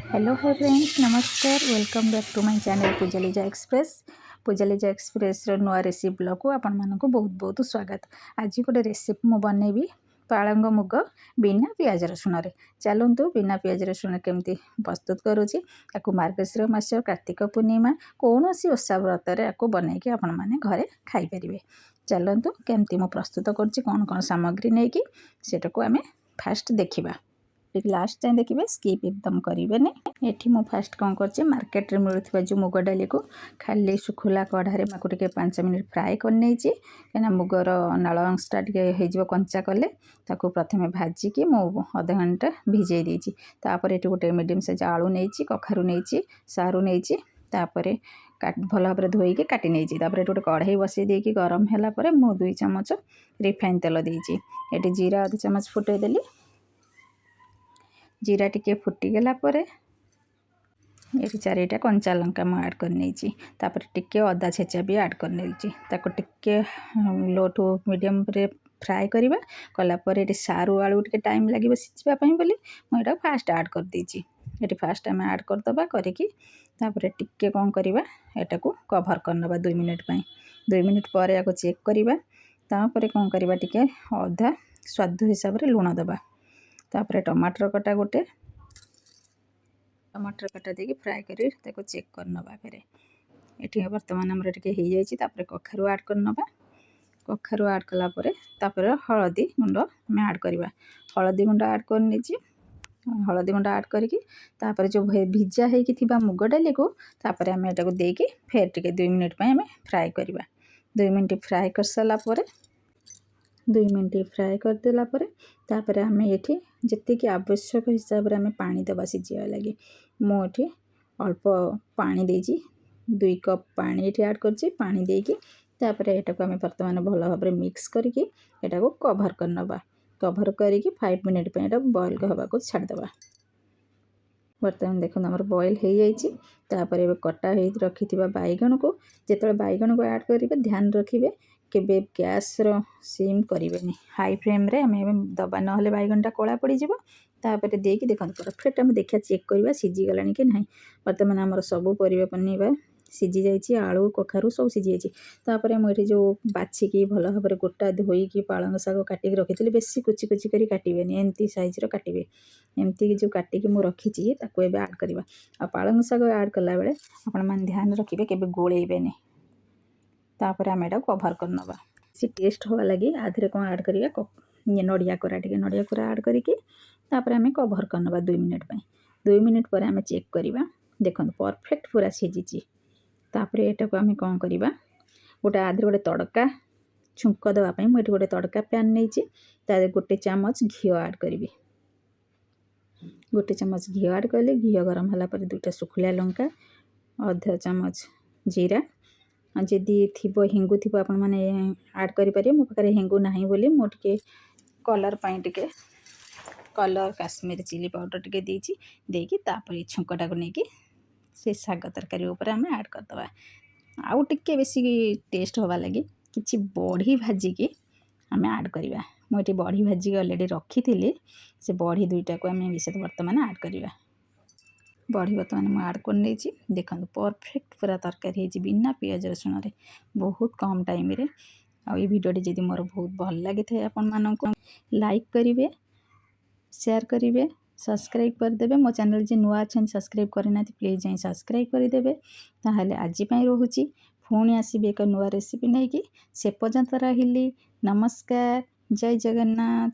Hello high friends, ନମସ୍କାର। Welcome back to my channel Pujalija express. Pujalija ଏକ୍ସପ୍ରେସ୍ର ନୂଆ recipe ବ୍ଲଗ୍କୁ ଆପଣମାନଙ୍କୁ ବହୁତ ବହୁତ ସ୍ୱାଗତ। ଆଜି ଗୋଟେ ରେସିପି ମୁଁ ବନେଇବି, ପାଳଙ୍ଗ ମୁଗ ବିନା ପିଆଜ ରସୁଣରେ। ଚାଲନ୍ତୁ, ବିନା ପିଆଜ ରସୁଣ କେମିତି ପ୍ରସ୍ତୁତ କରୁଛି। ତାକୁ ମାର୍ଗଶିର ମାସ, କାର୍ତ୍ତିକ ପୂର୍ଣ୍ଣିମା, କୌଣସି ଓଷା ବ୍ରତରେ ଆକୁ ବନେଇକି ଆପଣମାନେ ଘରେ ଖାଇପାରିବେ। ଚାଲନ୍ତୁ, କେମିତି ମୁଁ ପ୍ରସ୍ତୁତ କରୁଛି, କ'ଣ କ'ଣ ସାମଗ୍ରୀ ନେଇକି, ସେଟାକୁ ଆମେ ଫାଷ୍ଟ ଦେଖିବା। ଟିକେ ଲାଷ୍ଟ ଯାଏଁ ଦେଖିବେ, ସ୍କିପ୍ ଏକଦମ କରିବେନି। ଏଠି ମୁଁ ଫାଷ୍ଟ କ'ଣ କରିଛି? ମାର୍କେଟରେ ମିଳୁଥିବା ଯେଉଁ ମୁଗ ଡାଲିକୁ ଖାଲି ଶୁଖୁଲା କଢ଼ାରେ ତାକୁ ଟିକେ 5 ମିନିଟ୍ ଫ୍ରାଏ କରିନେଇଛି, କାହିଁକିନା ମୁଗର ନାଳ ଅଂଶଟା ଟିକେ ହେଇଯିବ କଞ୍ଚା କଲେ। ତାକୁ ପ୍ରଥମେ ଭାଜିକି ମୁଁ ଅଧଘଣ୍ଟା ଭିଜେଇ ଦେଇଛି। ତାପରେ ଏଠି ଗୋଟେ ମିଡ଼ିୟମ୍ ସାଇଜ୍ ଆଳୁ ନେଇଛି, କଖାରୁ ନେଇଛି, ସାରୁ ନେଇଛି। ତାପରେ ଭଲ ଭାବରେ ଧୋଇକି କାଟି ନେଇଛି। ତାପରେ ଏଠି ଗୋଟେ କଢ଼େଇ ବସେଇ ଦେଇକି ଗରମ ହେଲା ପରେ ମୁଁ 2 ଚାମଚ ରିଫାଇନ୍ ତେଲ ଦେଇଛି। ଏଠି ଜିରା ଅଧ ଚାମଚ ଫୁଟେଇ ଦେଲି। ଜିରା ଟିକେ ଫୁଟିଗଲା ପରେ ଏଠି ଚାରିଟା କଞ୍ଚା ଲଙ୍କା ମୁଁ ଆଡ଼୍ କରିନେଇଛି। ତାପରେ ଟିକେ ଅଦା ଛେଚା ବି ଆଡ଼୍ କରିନେଇଛି। ତାକୁ ଟିକେ ଲୋ ଟୁ ମିଡ଼ିୟମ୍ରେ ଫ୍ରାଏ କରିବା। କଲା ପରେ ଏଠି ସାରୁ ଆଳୁ ଟିକେ ଟାଇମ୍ ଲାଗିବ ସିଝିବା ପାଇଁ ବୋଲି ମୁଁ ଏଇଟାକୁ ଫାଷ୍ଟ ଆଡ଼୍ କରିଦେଇଛି। ଏଠି ଫାଷ୍ଟ ଆମେ ଆଡ଼୍ କରିଦେବା। କରିକି ତାପରେ ଟିକେ କ'ଣ କରିବା, ଏଟାକୁ କଭର୍ କରିନେବା 2 ମିନିଟ୍ ପାଇଁ। 2 ମିନିଟ୍ ପରେ ଆକୁ ଚେକ୍ କରିବା। ତାପରେ କ'ଣ କରିବା? ଟିକେ ଅଧା ସ୍ୱାଦ ହିସାବରେ ଲୁଣ ଦେବା। ତାପରେ ଟମାଟର କଟା, ଗୋଟେ ଟମାଟର କଟା ଦେଇକି ଫ୍ରାଏ କରି ତାକୁ ଚେକ୍ କରିନେବା ଫେରେ। ଏଠି ବର୍ତ୍ତମାନ ଆମର ଟିକେ ହେଇଯାଇଛି। ତାପରେ କଖାରୁ ଆଡ଼୍ କରିନେବା। କଖାରୁ ଆଡ଼୍ କଲା ପରେ ତାପରେ ହଳଦୀ ଗୁଣ୍ଡ ଆମେ ଆଡ଼୍ କରିବା। ହଳଦୀ ଗୁଣ୍ଡ ଆଡ଼୍ କରିନେଇଛି। ହଳଦୀ ଗୁଣ୍ଡ ଆଡ଼୍ କରିକି ତାପରେ ଯେଉଁ ଭିଜା ହେଇକି ଥିବା ମୁଗ ଡାଲିକୁ ତାପରେ ଆମେ ଏଟାକୁ ଦେଇକି ଫେର ଟିକେ 2 ମିନିଟ୍ ପାଇଁ ଆମେ ଫ୍ରାଏ କରିବା। 2 ମିନିଟ୍ ଫ୍ରାଏ କରିସାରିଲା ପରେ, 2 ମିନିଟ୍ ଫ୍ରାଏ କରିଦେଲା ପରେ ତାପରେ ଆମେ ଏଠି ଯେତିକି ଆବଶ୍ୟକ ହିସାବରେ ଆମେ ପାଣି ଦେବା ସିଝିବା ଲାଗି। ମୁଁ ଏଠି ଅଳ୍ପ ପାଣି ଦେଇଛି। 2 କପ୍ ପାଣି ଏଠି ଆଡ଼୍ କରିଛି। ପାଣି ଦେଇକି ତାପରେ ଏଟାକୁ ଆମେ ବର୍ତ୍ତମାନ ଭଲ ଭାବରେ ମିକ୍ସ କରିକି ଏଟାକୁ କଭର୍ କରିନେବା। କଭର୍ କରିକି 5 ମିନିଟ୍ ପାଇଁ ଏଟା ବଏଲ୍ ହେବାକୁ ଛାଡ଼ିଦେବା। ବର୍ତ୍ତମାନ ଦେଖନ୍ତୁ, ଆମର ବଏଲ୍ ହେଇଯାଇଛି। ତାପରେ ଏବେ କଟା ହେଇ ରଖିଥିବା ବାଇଗଣକୁ, ଯେତେବେଳେ ବାଇଗଣକୁ ଆଡ଼୍ କରିବେ, ଧ୍ୟାନ ରଖିବେ, କେବେ ଗ୍ୟାସ୍ର ସିମ୍ କରିବେନି। ହାଇ ଫ୍ଲେମ୍ରେ ଆମେ ଏବେ ଦେବା, ନହେଲେ ବାଇଗଣଟା କଳା ପଡ଼ିଯିବ। ତାପରେ ଦେଇକି ଦେଖନ୍ତୁ, ପରଫେକ୍ଟ ଆମେ ଦେଖିବା, ଚେକ୍ କରିବା ସିଝିଗଲାଣି କି ନାହିଁ। ବର୍ତ୍ତମାନ ଆମର ସବୁ ପରିବା ପନିବା ସିଝି ଯାଇଛି। ଆଳୁ, କଖାରୁ ସବୁ ସିଝି ଯାଇଛି। ତାପରେ ମୁଁ ଏଠି ଯେଉଁ ବାଛିକି ଭଲ ଭାବରେ ଗୋଟା ଧୋଇକି ପାଳଙ୍ଗ ଶାଗ କାଟିକି ରଖିଥିଲି, ବେଶୀ କୁଚି କୁଚି କରି କାଟିବେନି, ଏମିତି ସାଇଜ୍ର କାଟିବେ। ଏମିତିକି ଯେଉଁ କାଟିକି ମୁଁ ରଖିଛି, ତାକୁ ଏବେ ଆଡ଼୍ କରିବା। ଆଉ ପାଳଙ୍ଗ ଶାଗ ଆଡ଼୍ କଲାବେଳେ ଆପଣମାନେ ଧ୍ୟାନ ରଖିବେ, କେବେ ଗୋଳେଇବେନି। ତାପରେ ଆମେ ଏଟାକୁ କଭର୍ କରିନେବା। ସେ ଟେଷ୍ଟ ହେବା ଲାଗି ଆ ଦେହରେ କ'ଣ ଆଡ଼୍ କରିବା? ନଡ଼ିଆ କୋରା, ଟିକେ ନଡ଼ିଆ କୋରା ଆଡ଼୍ କରିକି ତାପରେ ଆମେ କଭର୍ କରିନେବା 2 ମିନିଟ୍ ପାଇଁ। 2 ମିନିଟ୍ ପରେ ଆମେ ଚେକ୍ କରିବା। ଦେଖନ୍ତୁ, ପରଫେକ୍ଟ ପୁରା ସିଝିଛି। ତାପରେ ଏଟାକୁ ଆମେ କ'ଣ କରିବା? ଗୋଟେ ଆ ଦେହରେ ଗୋଟେ ତଡ଼କା ଛୁଙ୍କ ଦେବା ପାଇଁ ମୁଁ ଏଠି ଗୋଟେ ତଡ଼କା ପ୍ୟାନ୍ ନେଇଛି। ତା ଦେହରେ ଗୋଟେ ଚାମଚ ଘିଅ ଆଡ଼୍ କରିବି। ଗୋଟେ ଚାମଚ ଘିଅ ଆଡ଼୍ କଲି। ଘିଅ ଗରମ ହେଲା ପରେ ଦୁଇଟା ଶୁଖିଲା ଲଙ୍କା, ଅଧ ଚାମଚ ଜିରା, ଯଦି ଥିବ ହେଙ୍ଗୁ ଥିବ, ଆପଣମାନେ ଆଡ଼୍ କରିପାରିବେ। ମୋ ପାଖରେ ହେଙ୍ଗୁ ନାହିଁ ବୋଲି ମୁଁ ଟିକେ କଲର୍ ପାଇଁ ଟିକେ କଲର୍ କାଶ୍ମୀର ଚିଲି ପାଉଡ଼ର ଟିକେ ଦେଇଛି। ଦେଇକି ତାପରେ ଛୁଙ୍କଟାକୁ ନେଇକି ସେ ଶାଗ ତରକାରୀ ଉପରେ ଆମେ ଆଡ଼୍ କରିଦେବା। ଆଉ ଟିକେ ବେଶୀ ଟେଷ୍ଟ ହେବା ଲାଗି କିଛି ବଢ଼ି ଭାଜିକି ଆମେ ଆଡ଼୍ କରିବା। ମୁଁ ଏଠି ବଢ଼ି ଭାଜିକି ଅଲରେଡ଼ି ରଖିଥିଲି। ସେ ବଢ଼ି ଦୁଇଟାକୁ ଆମେ ବିଶେଷ ବର୍ତ୍ତମାନ ଆଡ଼୍ କରିବା। ବଢ଼ି ବର୍ତ୍ତମାନ ମୁଁ ଆଡ଼୍ କରିନେଇଛି। ଦେଖନ୍ତୁ, ପରଫେକ୍ଟ ପୁରା ତରକାରୀ ହେଇଛି ବିନା ପିଆଜ ରସୁଣରେ, ବହୁତ କମ୍ ଟାଇମ୍ରେ। ଆଉ ଏଇ ଭିଡ଼ିଓଟି ଯଦି ମୋର ବହୁତ ଭଲ ଲାଗିଥାଏ ଆପଣମାନଙ୍କୁ, ଲାଇକ୍ କରିବେ, ସେୟାର କରିବେ, ସବସ୍କ୍ରାଇବ୍ କରିଦେବେ। ମୋ ଚ୍ୟାନେଲ୍ ଯିଏ ନୂଆ ଅଛନ୍ତି, ସବସ୍କ୍ରାଇବ୍ କରିନାହାନ୍ତି, ପ୍ଲିଜ୍ ଯାଇ ସବସ୍କ୍ରାଇବ୍ କରିଦେବେ। ତାହେଲେ ଆଜି ପାଇଁ ରହୁଛି। ପୁଣି ଆସିବି ଏକ ନୂଆ ରେସିପି ନେଇକି। ସେ ପର୍ଯ୍ୟନ୍ତ ରହିଲି। ନମସ୍କାର, ଜୟ ଜଗନ୍ନାଥ।